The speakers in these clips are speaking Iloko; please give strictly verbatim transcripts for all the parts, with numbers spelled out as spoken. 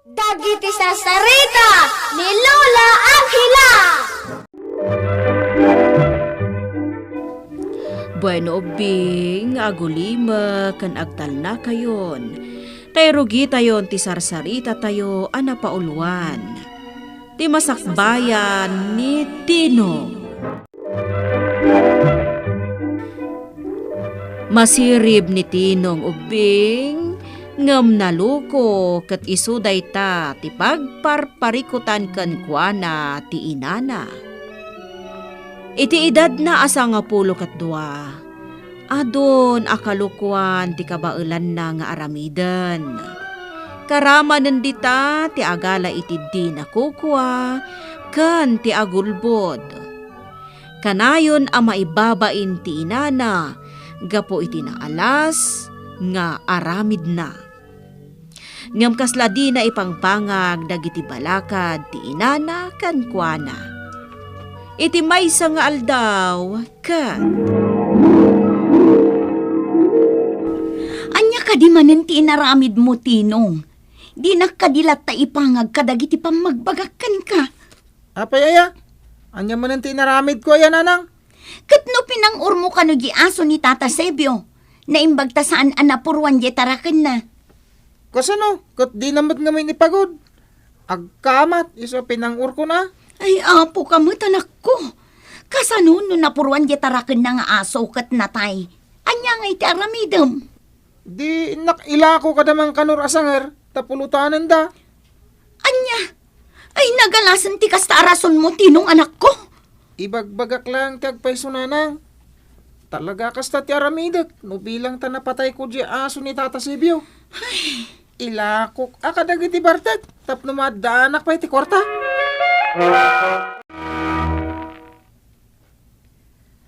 Dagiti sarsarita ni Lola Angela. Bueno, ubbing, agulimek ken agtalnakayon, ta irugitayon ti sarsaritatayo a napauluan, ti masakbayan ni Tino. Masirib ni Tinong ubbing, ngem naluko ket isu dayta ti pagparparikutan kenkuana ti inana. Iti edadna a sangapulo ket dua, adun a kalukoan ti kabaelanna nga aramiden. Karamanen dita ti agala iti dina kukua ken ti agulbod. Kanayon a maibabain ti inana gapu iti naalas nga aramidna. Ngem kasla dina ipangpangag dagiti balakad ti inana kenkuana. Iti maysa nga aldaw, ket Ania kadi manen ti inaramidmo, Tinong? Dinak kadi latta ipangag kadagiti pammagbagak kenka. Apay aya? Ania manen ti inaramidko aya, nanang? Ket no pinang-urmo kano di aso ni Tata Sebio, naimbag ta saan a napuruan di tarakenna. Kasano? Ket dina met ngamin ipagud. Agkamat, isu a pinang-urkon a. Ay, apo ka met, anakko. Kasano no napuruan di tarakenna nga aso ket natay? Ania nga iti aramidem? Di innak ilako kada mangkanur a sanger, ta pulotanenda. Ania? Ay, nagalasen ti kasta a rasonmo, Tinong, anakko. Ibagbagak laeng ti agpayso, nanang. Talaga kasta ti aramidek no bilang ta napatayko di aso ni Tata Sibio. Ay. Ilakok a kadagiti bartek tapno maaddaanak pay ti kuarta.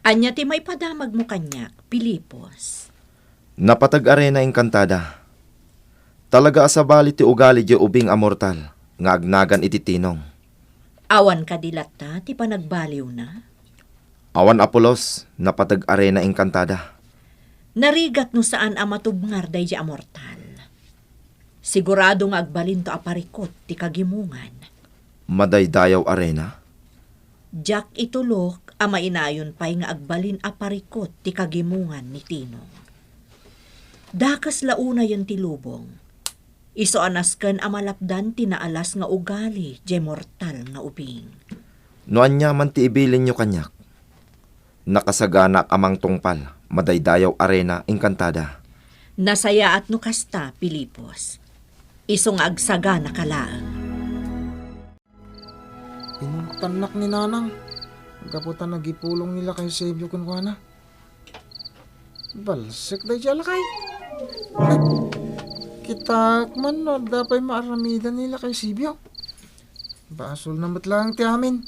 Ania ti maipadamagmo kaniak, Pilipos? Napateg a reyna inkantada. Talaga a sabali ti ugali diay ubing a mortal nga agnagan iti Tinong. Awan kadi latta ti panagbaliwna? Awan a pulos, napateg a reyna inkantada. Narigat no saan a matubngar daydiay a mortal. Sigurado nga agbalinto a parikut ti kagimongan. Madaydayaw a reyna? Diak itulok a mainayon pay nga agbalin a parikut ti kagimongan ni Tinong. Dakes la unayen ti lubong. Isu a nasken a malapdan ti naalas nga ugali diay mortal nga ubing. No aniaman ti ibilinyo kaniak, nakasaganaak a mangtungpal, madaydayaw a reyna inkantada. Nasayaat no kasta, Pilipos. Isu nga agsaganaka laeng. Inungtannak ni Nanang gapu ta nagipulong ni Lakay Sebio kenkuana. Balsek daydiay a lakay. Kitaek man no adda pay maaramidan ni Lakay Sebio. Basolna met laeng ti amin.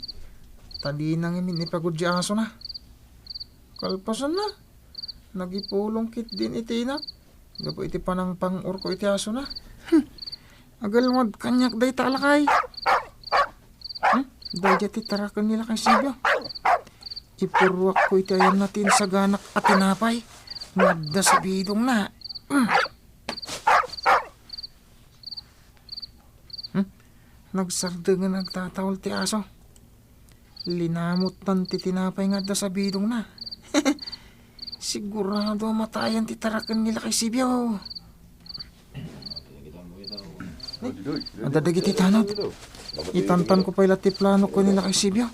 Ta dina ngamin ipagud diay asona. Kalpasanna, nagipulong ketdin iti inak gapu iti panangpang-urko iti asona. Hmm. Agalwad kaniak dayta a lakay. Hmm? Daydiay ti taraken ni Lakay Sibio. Ipurruakko iti ayanna ti insaganak a tinapay nga adda sa bidongna. Hmm. Hmm? Nagsardeng nga nagtataul ti aso. Linamuttan ti tinapay nga adda sa bidongna. Sigurado a matayan ti taraken ni Lakay Sibio. Adda dagiti tanod. Itantanko pay la ti plano ken ni Lakay Sibio.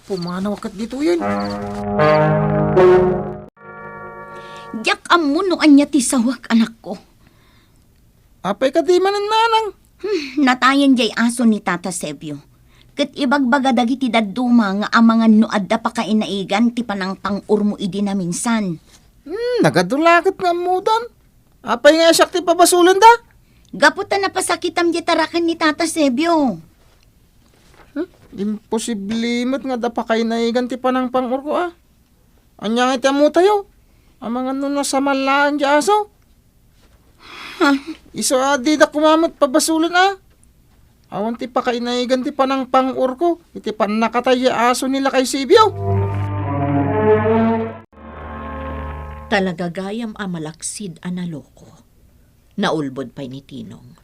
Pumanaw ket ditoyen. Diak ammo no ania ti sawek, anakko. Apay kadi manen, Nanang? Hmm, natayen diay aso ni Tata Sebio. Ket ibagbaga dagiti dadduma nga amangan no adda pakainaigan ti panangpang-urmo idi naminsan. Hmm, nagadu la ket nga ammodan. Apay nga siak ti pabasolenda? Gapu ta napasakitam diay taraken ni Tata Sebio. Hmm, imposible met nga adda pakainaigan ti panangpang-urko, a. Ania nga iti ammotayo? Amangan no nasamal laeng diay aso? Ha? Isu a dida koma met pabasolen a. Awan ti pakainaigan ti panangpang-urko iti pannakatay diay aso ni Lakay Sibio. Talaga gayam a malaksid a naloko. Naulbod pay ni Tinong.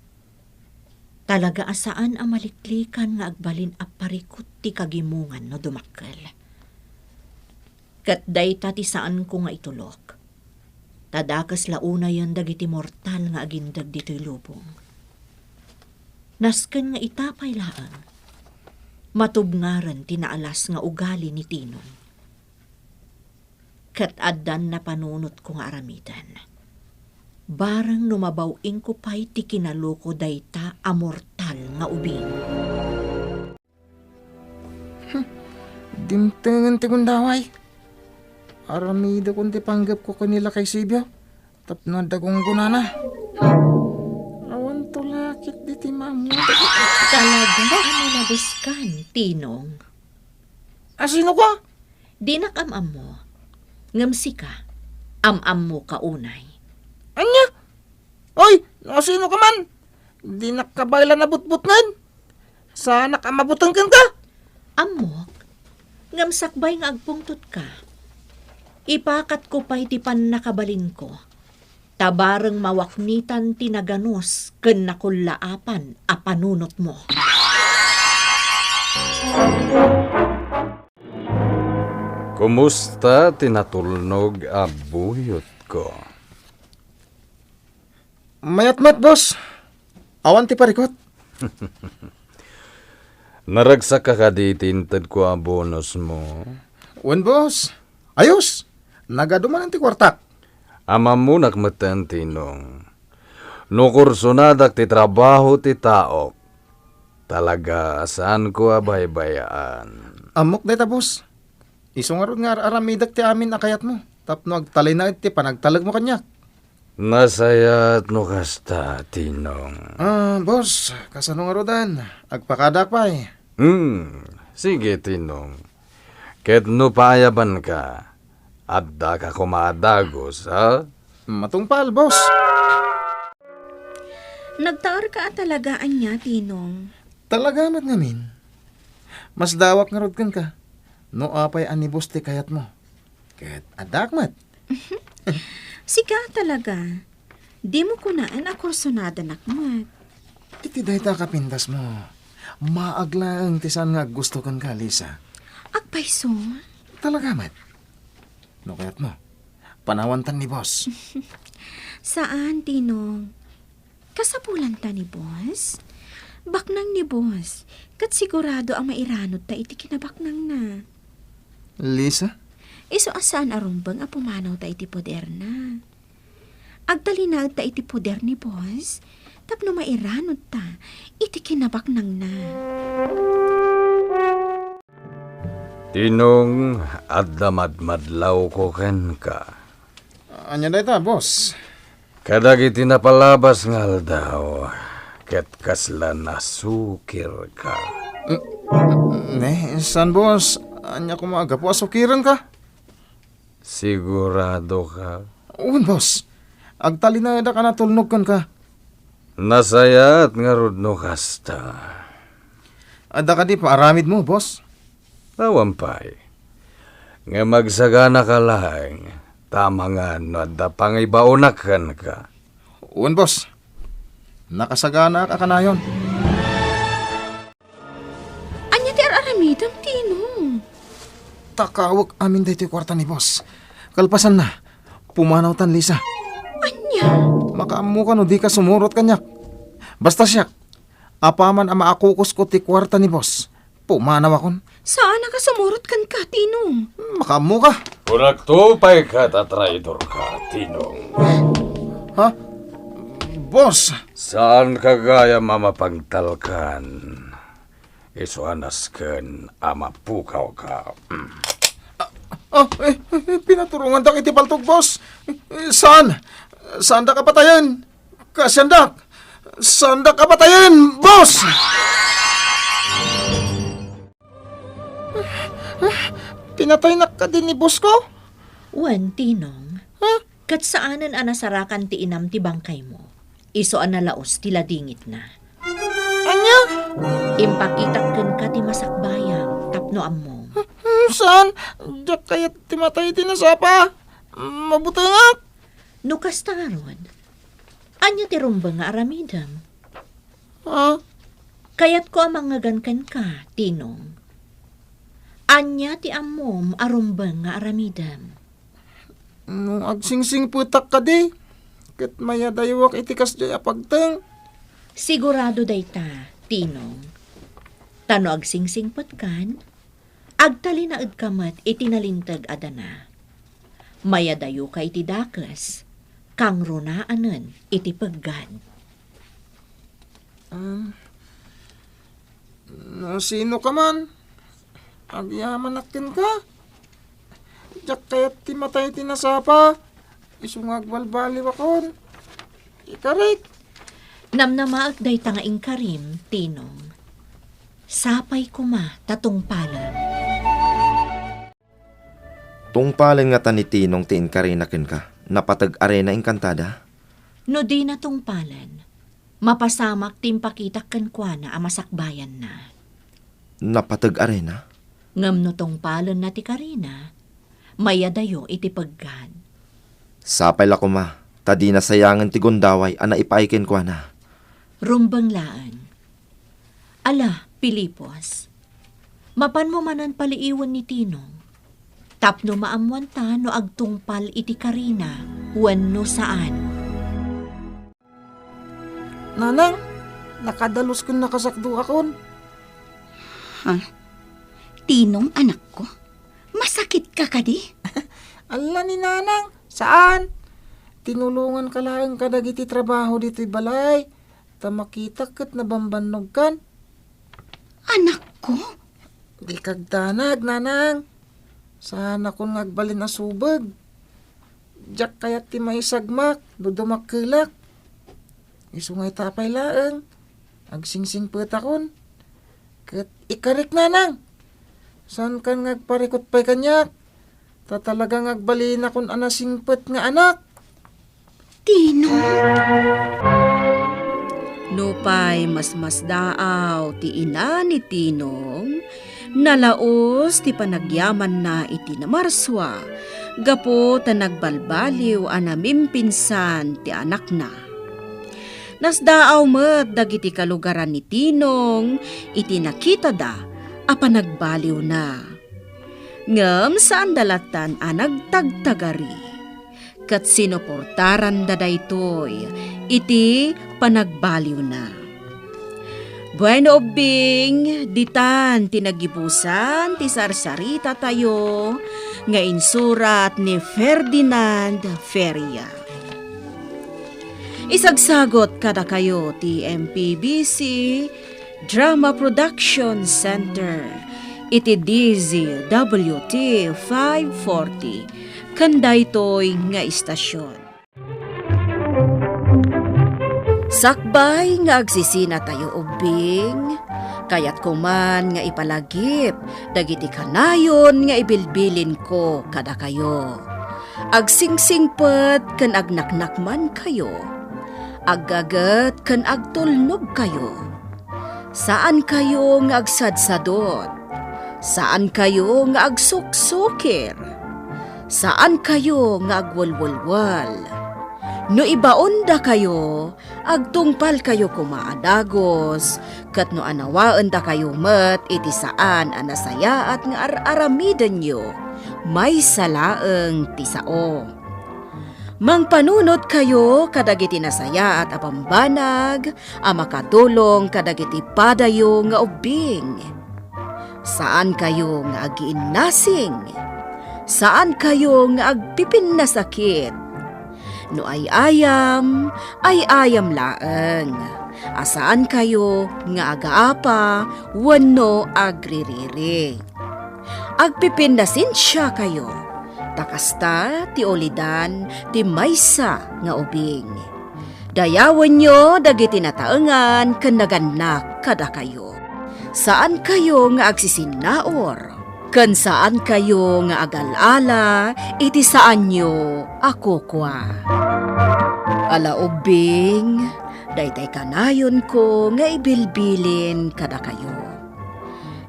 Talaga a saan a maliklikan nga agbalin a parikut ti kagimongan no dumakkel. Ket dayta ti saanko nga itulok. Ta dakes la unayen dagiti mortal nga agindeg ditoy lubong. Nasken nga ita pay laeng, matubngaren ti naalas nga ugali ni Tinong. Ket addan napanunotko nga aramiden. Bareng no mabaw-ingko pay ti kinaloko dayta a mortal nga ubing. Hmm, dimtengen ti gundaway. Aramidekon ti panggepko ken ni Lakay Sibio tapno adda gunggonana. Hmm, awan tulakit diti maammo. Talaga a manabuskan, Tinong. Asino ka? Dinak am-ammo. Ngem sika, am-ammoka unay. Ania? Oy, no asino ka man? Dinak kabaelan a butbutngen. Saanak a mabuteng kenka? Ammok, ngem sakbay nga agpungtotka, ipakatko pay ti pannakabalinko, ta bareng mawaknitan ti naganus ken nakullaapan a panunotmo. Kumusta ti natulnog a buyotko? Mayat met, boss. Awan ti parikut. Naragsak ka kadi ti intedko a bonus mo? Wen, boss. Ayos. Nagadu manen ti kuartak. Amammunak metten, Tinong. No kursonadak ti trabaho ti taok, talaga a saanko a baybay-an. Ammok dayta, boss. Isu ngarud nga ar-aramidek ti amin a kayatmo tapno agtalinaed ti panagtalekmo kaniak. Nasayaat no kasta, Tinong. Ah, boss, kasano ngaruden? Agpakadak pay. Hmm, sige, Tinong. Ket no paayabanka, addaka koma a dagus, ha? Matungpal, boss. Nagtaarka a talaga ania, Tinong? Talaga met ngamin. Masdawak ngarud kenka no apay a ni boss ti kayatmo. Ket addaak met. Sika talaga. Dimo kunaen a kursonadanak met. Iti dayta a kapindasmo, maag laeng ti saan nga aggusto kenka, Lisa. Agpayso? Talaga met. No kayatmo, panawantan ni boss. Saan, Tinong. Kasapulanta ni boss? Baknang ni boss, ket sigurado a mairanudta iti kinabaknangna. Lisa? Isu a saan a rumbeng a pumanawta iti poderna. Agtalinaedta iti poder ni boss tapno mairanudta iti kinabaknangna. Tinong, adda madmadlawko kenka. Ania dayta, boss? Kadagiti napalabas nga aldaw, ket kasla nasukirka. Mm, ne, saan, boss? Ania koma a gapu a sukirenka? Siguradoka? Wen, boss. Agtalinaedak a natulnog kenka. Nasayaat ngarud no kasta. Adda kadi paaramidmo, boss? Awan pay. Ngem agsaganaka laeng, ta amangan no adda pangibaonak kenka. Wen, boss. Nakasaganaak a kanayon. Ania ti ar-aramidem, Tinong? Takawek amin daytoy kuarta ni boss. Kalpasanna, pumanawtan, Lisa. Ania? Makaammoka no dika sumurot kaniak. Basta siak, apaman a maakukosko ti kuarta ni boss, pumanawakon. Saannak a sumurot kenka, Tinong. Makaammoka. Kunakto pay ket a traidorka, Tinong. Ha? Boss! Saanka gayam a mapagtalkan. Isu a nasken a mapukawka. Mm. Ah, eh, eh, pinaturongandak iti paltog, boss. Eh, saan? Saandak a patayen? Kasiandak! Saandak a patayen, boss! Pinataynak kadi ni boss ko? Wen, Tinong. Ha? Ket saanen a nasarakan ti inam ti bangkaymo. Isu a nalaus ti ladingitna. Ania? Impakitak kenka ti masakbayam tapno ammom. Hmm, saan? Diak kayat ti matay iti nasapa. Mabutengak. No kasta ngarud, ania ti rumbeng nga aramidem? Ha? Kayatko a mangngegan kenka, Tinong. Ania ti ammom a rumbeng nga aramidem? No agsingsingpetak kadi, ket mayadayuak iti kasdiay a pagteng. Sigurado dayta, Tinong. Ta no agsingsingpetkan, agtalinaedka met iti nalinteg a dana. Mayadayoka iti dakes, kangrunaanen iti peggad. Ah, no sino ka man, agyamanak kenka. Diak kayat ti matay ti nasapa, isu nga agbalbaliwakon. Ikarik. Namnamaek dayta nga inkarim, Tinong. Sapay koma ta tungpalem. Tungpalen ngata ni Tinong ti inkarina kenka. Napateg arena inkantada? No dina tungpalen, mapasamak ti impakitak kenkuana a masakbayanna. Napateg arena? Ngem no tungpalenna ti karina, mayadayo iti peggad. Sapay la koma, ta dina sayangen ti gundaway a naipaay kenkuana. Rumbeng laeng. Ala, Filipos, mapanmo manen paliiwen ni Tinong tapno maammoanta no agtungpal iti karina wenno saan. Nanang, nakadalus ken nakasakduakon. Ha? Tinong, anakko? Masakitka kadi? Ala ni Nanang, saan. Tinulonganka laeng kadagiti trabaho ditoy balay, ta makitak ket nabambannogkan. Anakko? Dika agdanag, Nanang. Saanakon nga agbalin a subeg. Diak kayat ti maisagmak no dumakkelak. Isu nga ita pay laeng, agsingsingpetakon. Ket ikarik, Nanang. Saankan nga agparikut pay kaniak, ta talaga nga agbalinakon a nasingpet nga anak. Tinong. Nupay masmasdaaw ti ina ni Tinong, nalaus ti panagyamanna iti namarsua gapu ta nagbalbaliw a namimpinsan ti anakna. Nasdaaw met dagiti kalugaran ni Tinong iti nakitada a panagbaliwna. Ngem saanda lattan a nagtagtagari, ket sinuportaranda daytoy iti panagbaliwna. Bueno, ubbing, ditan ti nagibusan ti sarsaritatayo nga insurat ni Ferdinand Feria. Isagsagut kadakayo ti M P B C Drama Production Center iti D Z W T five forty ken daytoy nga istasyon. Sakbay nga agsisinatayo ubbing, kayatko man nga ipalagip dagiti kanayon nga ibilbilinko kadakayo. Agsingsingpet ken agnaknakmankayo. Aggaget ken agtulnogkayo. Saankayo nga agsadsadot. Saankayo nga agsuksukir. Saankayo nga agwelwelwel. No ibaondakayo, agtungpalkayo koma a dagus, ket no anawaendakayo met iti saan a nasayaat nga ar-aramidenyo, maysa laeng ti sao. Mangpanunotkayo kadagiti nasayaat a bambanag a makatulong kadagiti padayo nga ubbing. Saankayo nga agiinnasing. Saankayo nga agpipinnasakit. No ay-ayam, ay-ayam laeng. A saankayo nga agaapa wenno agririri. Agpipinnasensiakayo, ta kasta ti ulidan ti maysa nga ubing. Dayawenyo dagiti nataengan ken nagannak kadakayo. Saankayo nga agsisinnaur, ken saankayo nga agal-ala iti saanyo a kukua. Ala ubbing, daytay kanayonko nga ibilbilin kadakayo.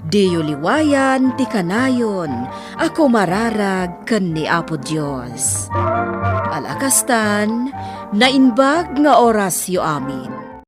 Diyo liwayan ti kanayon a kumararag ken ni Apo Dios. Ala kastan, naimbag nga orasyo amin.